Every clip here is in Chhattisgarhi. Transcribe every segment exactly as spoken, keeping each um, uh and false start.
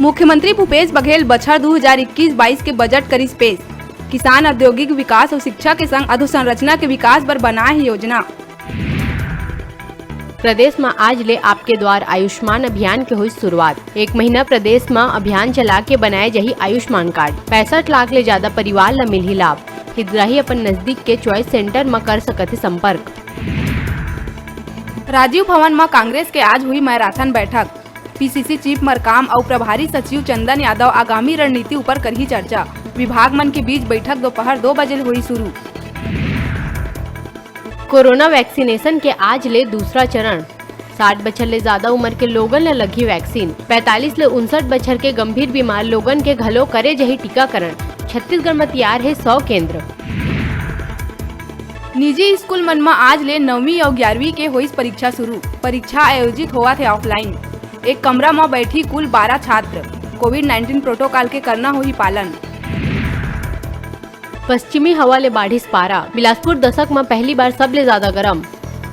मुख्यमंत्री भूपेश बघेल बछर दू हजार इक्कीस बाईस के बजट करिस पेश। किसान, औद्योगिक विकास अउ शिक्षा के संग अधोसंरचना के विकास बर बनाए हे योजना। प्रदेश म आज ले आपके द्वार आयुष्मान अभियान के होइस शुरुआत। एक महीना प्रदेश म अभियान चला के बनाए जाही आयुष्मान कार्ड। पैंसठ लाख ले ज्यादा परिवार ल मिलही लाभ। हितग्राही अपन नजदीक के च्वाइस सेंटर म कर सकत हे संपर्क। राजीव भवन म कांग्रेस के आज हुई मैराथन बैठक। पीसीसी चीफ मरकाम अउ प्रभारी सचिव चंदन यादव आगामी रणनीति ऊपर करही चर्चा। विभाग मन के बीच बैठक दोपहर दो बजे ले होही शुरू। कोरोना वैक्सीनेशन के आज ले दूसरा चरण। साठ बछर ले ज्यादा उमर के लोगन ल लगही वैक्सीन। पैंतालीस ले उनसठ बछर के गंभीर बीमार लोगन के घलो करे जाही टीकाकरण। छत्तीसगढ़ म तियार हे सौ केंद्र। निजी स्कूल मन म आज ले नौवीं अउ ग्यारहवीं के होइस परीक्षा शुरू। परीक्षा आयोजित होवत हे ऑफलाइन। एक कमरा म बैठी कुल बारह छात्र। कोविड नाइनटीन प्रोटोकॉल के करना होही पालन। पश्चिमी हवा ले बाढ़िस पारा। बिलासपुर दशक म पहली बार सबले ज्यादा गरम।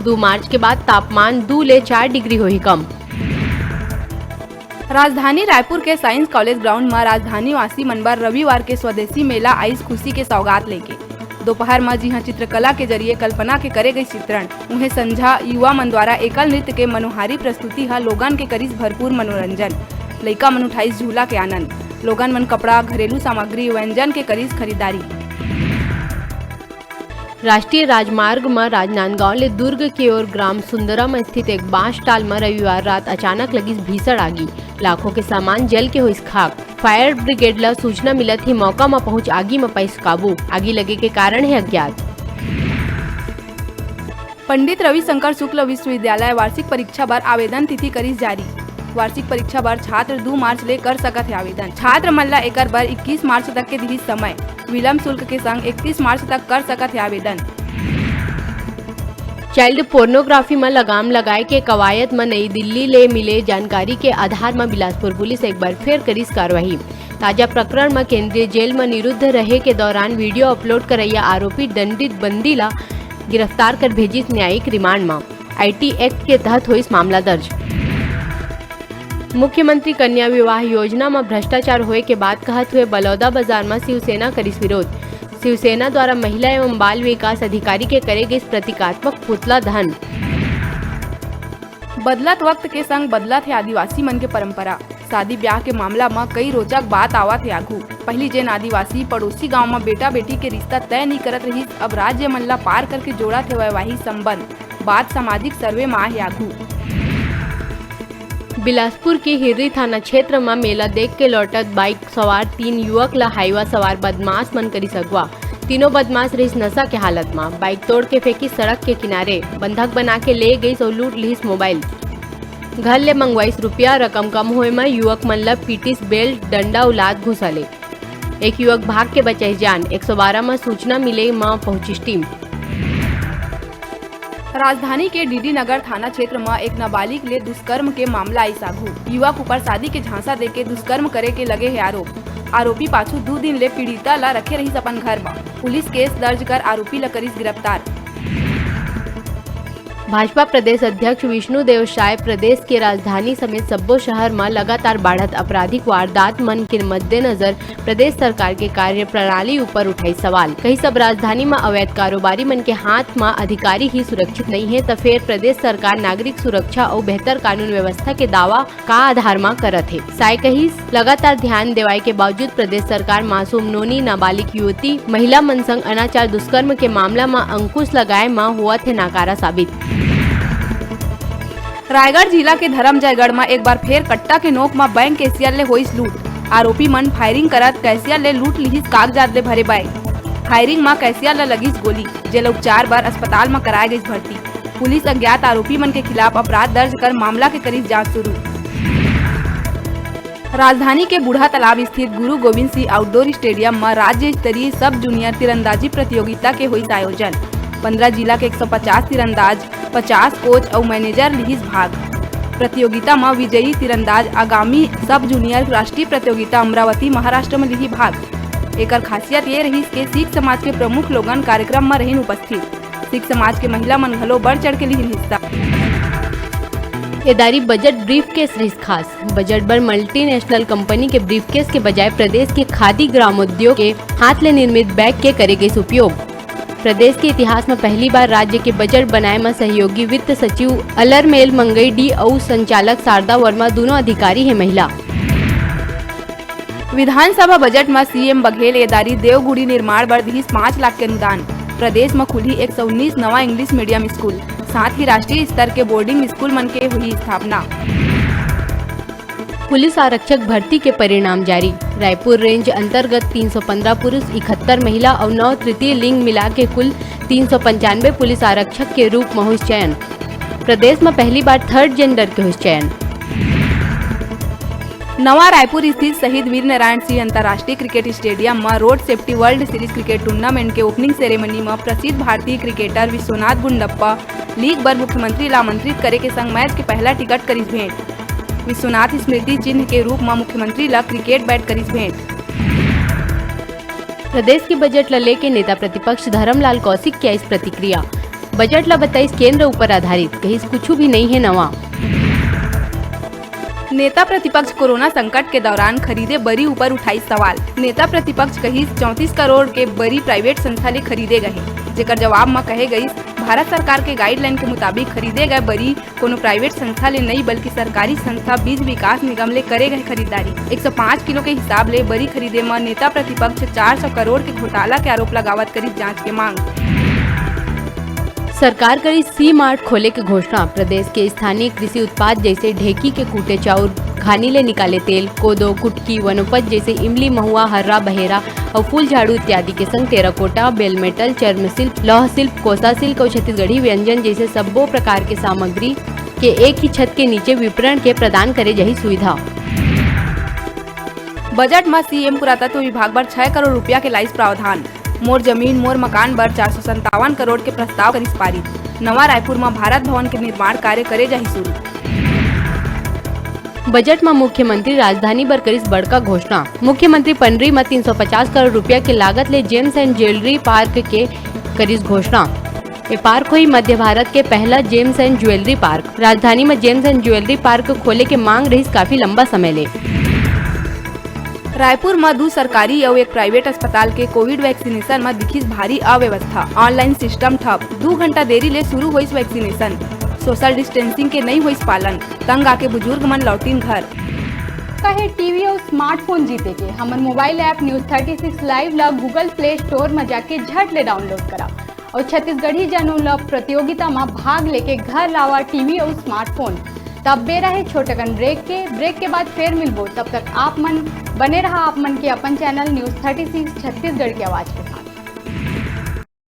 दू मार्च के बाद तापमान दू ले चार डिग्री होही कम। राजधानी रायपुर के साइंस कॉलेज ग्राउंड म राजधानी वासी मन बर रविवार के स्वदेशी मेला आइस खुशी के सौगात लेके। दोपहर म जिहां चित्रकला के जरिए कल्पना के करे गई चित्रण, उहें संझा युवा मन द्वारा एकल नृत्य के मनोहारी प्रस्तुति ह लोगन के करिस भरपूर मनोरंजन। लइका मन उठाइस झूला के आनंद। लोगन मन कपड़ा, घरेलू सामग्री, व्यंजन के करिस खरीदारी। राष्ट्रीय राजमार्ग म राजनांदगांव ले दुर्ग के ओर ग्राम सुंदरा म स्थित एक बांस टाल म रविवार रात अचानक लगिस भीषण आगी। लाखों के सामान जल के होइस खाक। फायर ब्रिगेड ल सूचना मिलत ही मौका म पहुंच आगी म पाइस काबू। आगी लगे के कारण हे अज्ञात। पंडित रविशंकर शुक्ल विश्वविद्यालय वार्षिक परीक्षा बर आवेदन तिथि करिस जारी। वार्षिक परीक्षा बर छात्र दू मार्च ले कर सकत हे आवेदन। छात्र मन ल एकर बर इक्कीस मार्च तक के दिहिस समय। विलंब शुल्क के संग इकतीस मार्च तक कर सकत हे आवेदन। चाइल्ड पोर्नोग्राफी म लगाम लगाए के कवायद म नई दिल्ली ले मिले जानकारी के आधार म बिलासपुर पुलिस एक बार फेर करिस कार्रवाई। ताजा प्रकरण म केंद्रीय जेल म निरुद्ध रहे के दौरान वीडियो अपलोड करैया आरोपी दंडित बंदी ला गिरफ्तार कर भेजिस न्यायिक रिमांड म। आईटी एक्ट के तहत होइस मामला दर्ज। मुख्यमंत्री कन्या विवाह योजना म भ्रष्टाचार होए के बात कहत हुए बलौदा बाजार म शिवसेना करिस विरोध। शिवसेना द्वारा महिला एवं बाल विकास अधिकारी के करे गइस प्रतीकात्मक पुतला दहन। बदलत वक्त के संग बदलत हे आदिवासी मन के परंपरा। शादी ब्याह के मामला म कई रोचक बात आवत हे आघू। पहिली जेन आदिवासी पड़ोसी गांव म बेटा बेटी के रिश्ता तय नइ करत रहिस, अब राज्य मन ला पार करके जोड़त हे वैवाहिक संबंध। बात सामाजिक सर्वे म आहे आघू। बिलासपुर के हिर्री थाना क्षेत्र म मेला देख के लौटत बाइक सवार तीन युवक ल हाईवा सवार बदमाश मन करिस अगवा। तीनों बदमाश रहिस नशा के हालत म। बाइक तोड़ के फेंकिस सड़क के किनारे, बंधक बना के ले गइस अउ लूट लिहिस मोबाइल। घर ले मंगवाइस रुपया, रकम कम होए म युवक मन ल पीटिस बेल्ट, डंडा अउ लात घुसा ले। एक युवक भाग के बचाइस जान। एक सौ बारह म सूचना मिले म पहुंचिस टीम। राजधानी के डीडी नगर थाना क्षेत्र म एक नाबालिग ले दुष्कर्म के मामला आइस आघू। युवक ऊपर शादी के झांसा देके दुष्कर्म करे के लगे हे आरोप। आरोपी पाछू दू दिन ले पीड़िता ला रखे रहिस अपन घर म। पुलिस केस दर्ज कर आरोपी ला करिस गिरफ्तार। भाजपा प्रदेश अध्यक्ष विष्णुदेव साय प्रदेश के राजधानी समेत सब्बो शहर म लगातार बाढ़त आपराधिक वारदात मन के मद्देनजर प्रदेश सरकार के कार्यप्रणाली ऊपर उठाइस सवाल। कहिस, अब राजधानी म अवैध कारोबारी मन के हाथ म अधिकारी ही सुरक्षित नइ हे, त फेर प्रदेश सरकार नागरिक सुरक्षा अउ बेहतर कानून व्यवस्था के दावा का आधार म करत हे। साय कहिस, लगातार ध्यान देवाय के बावजूद प्रदेश सरकार मासूम नोनी, नाबालिग युवती, महिला मन संग अनाचार दुष्कर्म के मामला म अंकुश लगाए म होवत हे नाकारा साबित। रायगढ़ जिला के धरमजयगढ़ म एक बार फेर कट्टा के नोक म बैंक कैशियर ले होइस लूट। आरोपी मन फायरिंग करत कैशियर ले लूट लिहिस कागजात ले भरे बैग। फायरिंग म कैशियर ल लगिस गोली, जेला उपचार बर अस्पताल म कराए गइस भर्ती। पुलिस अज्ञात आरोपी मन के खिलाफ अपराध दर्ज कर मामला के करिस जांच शुरू। राजधानी के बूढ़ा तालाब स्थित गुरु गोविंद सिंह आउटडोर स्टेडियम म राज्य स्तरीय सब जूनियर तीरंदाजी प्रतियोगिता के होइस आयोजन। पंद्रह जिला के एक सौ पचास तीरंदाज, पचास कोच अउ मैनेजर लिहिस भाग। प्रतियोगिता म विजयी तीरंदाज आगामी सब जूनियर राष्ट्रीय प्रतियोगिता अमरावती, महाराष्ट्र म लिही भाग। एकर खासियत ये रहिस के सिख समाज के प्रमुख लोगन कार्यक्रम म रहिन उपस्थित। सिख समाज के महिला मन घलो बढ़ चढ़ के लिहिन हिस्सा। ए दारी बजट ब्रीफकेस रहिस खास। बजट बर मल्टीनेशनल कंपनी के ब्रीफकेस के बजाय प्रदेश के खादी ग्रामोद्योग के हाथ ले निर्मित बैग के करे गइस उपयोग। प्रदेश के इतिहास म पहली बार राज्य के बजट बनाए म सहयोगी वित्त सचिव अलरमेल मंगई डी अउ संचालक शारदा वर्मा दूनों अधिकारी हे महिला। विधानसभा बजट म सीएम बघेल ए दारी देवगुड़ी निर्माण बर दिहिस पाँच लाख के अनुदान। प्रदेश म खुलही एक सौ उन्नीस नवा इंग्लिश मीडियम स्कूल, साथ ही राष्ट्रीय स्तर के बोर्डिंग स्कूल मन के होही स्थापना। पुलिस आरक्षक भर्ती के परिणाम जारी। रायपुर रेंज अंतर्गत तीन सौ पन्द्रह पुरुष, इकहत्तर महिला अउ नौ तृतीय लिंग मिला के कुल तीन सौ पंचानवे पुलिस आरक्षक के रूप म होइस चयन। प्रदेश म पहली बार थर्ड जेंडर के होइस चयन। नवा रायपुर स्थित शहीद वीर नारायण सिंह अंतर्राष्ट्रीय क्रिकेट स्टेडियम म road safety world series cricket tournament के ओपनिंग सेरेमनी म प्रसिद्ध भारतीय क्रिकेटर विश्वनाथ गुंडप्पा लीग बर मुख्यमंत्री ला आमंत्रित करे के संग मैच के पहला टिकट करिस भेंट। विश्वनाथ स्मृति चिन्ह के रूप म मुख्यमंत्री ला क्रिकेट बैट करिस भेंट। प्रदेश के बजट ल लेके नेता प्रतिपक्ष धरमलाल कौशिक के आइस प्रतिक्रिया। बजट ल बताइस केंद्र ऊपर आधारित, कहिस कुछु भी नइ हे नवा। नेता प्रतिपक्ष कोरोना संकट के दौरान खरीदे बरी ऊपर उठाइस सवाल। नेता प्रतिपक्ष कहिस चौंतीस करोड़ के बरी प्राइवेट संस्था ले खरीदे गए हे, जेकर जवाब म कहे गइस भारत सरकार के गाइडलाइन के मुताबिक खरीदे गए बरी कोनो प्राइवेट संस्था ले नइ, बल्कि सरकारी संस्था बीज विकास निगम ले करे गए खरीदारी। एक सौ पाँच किलो के हिसाब ले बरी खरीदे म नेता प्रतिपक्ष चार सौ करोड़ के घोटाला के आरोप लगावत करिस जांच के मांग। सरकार करिस सी मार्ट खोले के घोषणा। प्रदेश के स्थानीय कृषि उत्पाद जैसे ढेकी के कूटे चाउर, घानी ले निकाले तेल, कोदो, कुटकी, वनोपज जैसे इमली, महुआ, हर्रा, बहेरा अउ फूल झाड़ू इत्यादि के संग टेराकोटा, बेल मेटल, चर्म शिल्प, लौह शिल्प, कोसा सिल्क अउ छत्तीसगढ़ी व्यंजन जैसे सब्बो प्रकार के सामग्री के एक ही छत के नीचे विपणन के प्रदान करे जाही सुविधा। बजट म सीएम पुरातत्व विभाग बर छह करोड़ रुपया के लाइस प्रावधान। मोर जमीन मोर मकान बर चार सौ संतावन करोड़ के प्रस्ताव करिस पारित। नवा रायपुर म भारत भवन के निर्माण कार्य करे जाही शुरू। बजट म मुख्यमंत्री राजधानी बर करिस बड़का घोषणा। मुख्यमंत्री पंडरी म तीन सौ पचास करोड़ रुपया के लागत ले जेम्स एंड ज्वेलरी पार्क के करिस घोषणा। ये पार्क होही मध्य भारत के पहला जेम्स एंड ज्वेलरी पार्क। राजधानी म जेम्स एंड ज्वेलरी पार्क खोले के मांग रहिस काफी लंबा समय ले। रायपुर म दू सरकारी अउ एक प्राइवेट अस्पताल के कोविड वैक्सीनेशन म दिखिस भारी अव्यवस्था। ऑनलाइन सिस्टम ठप, दू घंटा देरी ले शुरू होइस वैक्सीनेशन। सोशल डिस्टेंसिंग के नइ होइस पालन, तंग आके बुजुर्ग मन लौटिन घर। का हे टीवी अउ स्मार्टफोन जीते के? हमर mobile app news thirty six live ला Google Play Store म जाके झट ले डाउनलोड करा अउ छत्तीसगढ़ी जनउन ला प्रतियोगिता म भाग लेके घर लावा टीवी अउ स्मार्टफोन। तब बेरा हे छोटकन ब्रेक के। ब्रेक के बाद फेर मिलबो, तब तक आप मन बने रहा आप मन के अपन channel news thirty six Chhattisgarh के आवाज के साथ।